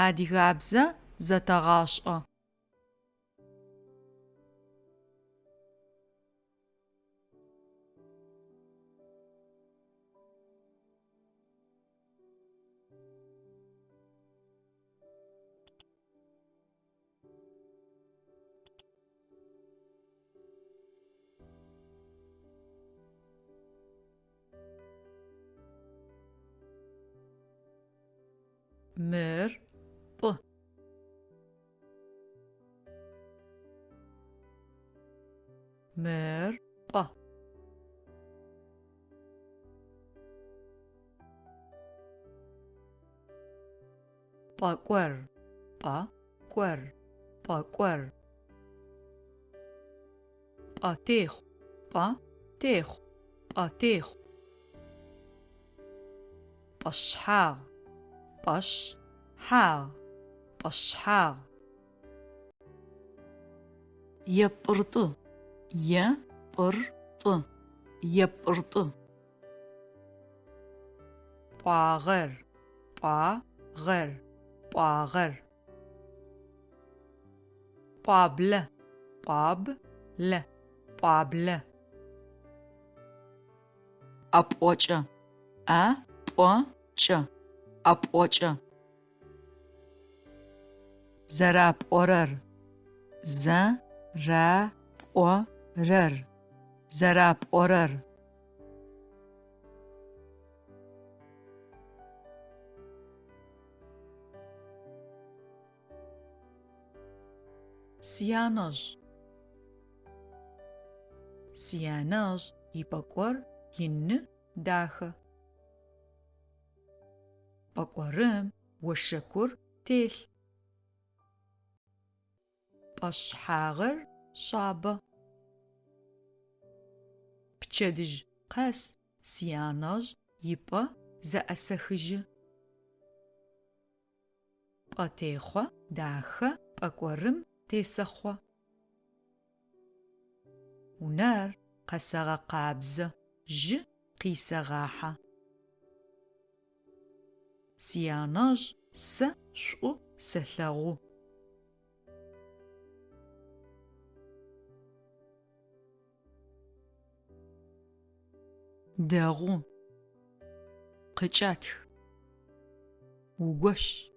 Адыгабзэ зэтэгъашӏэ. Мыр пӏы. Мыр пӏэ. Пӏэкӏор, пӏэ, кӏор, пӏэкӏор. Пӏэтехъу, пӏэ, техъу, пӏэтехъу. Пӏэшъхьагъ, пӏэшъ, хьагъ, пӏэшъхьагъ. Епӏыртӏы, е, пӏыр, тӏы, епӏыртӏы. Пӏуагъэр, пӏуа, гъэр, пӏуагъэр. Пӏуаблэ, пӏуаб, лэ, пӏуаблэ. ӏэпӏокӏэ, ӏэ, пӏо, кӏэ, ӏэпӏокӏэ. Зэрапӏорэр, зэ, ра, пӏо, рэр, зэрапӏорэр. Сянэжъ. Сянэжъ ипӏэкӏор ины, дахэ. Пӏэкӏорым ошэкур телъ. Пӏэшъхьагъыр шъабэ. Пчэдыжь къэс сянэжъ ипӏэ зэӏэсэхыжьы. Пӏэтехъо дахэ пӏэкӏорым тесэхъо. Унэр къэсэгъэкъабзэ, жьы къисэгъахьэ. Сянэжъ сэ шӏу сэлъэгъу. Дэгъу. Къыкӏэтх. Угощ.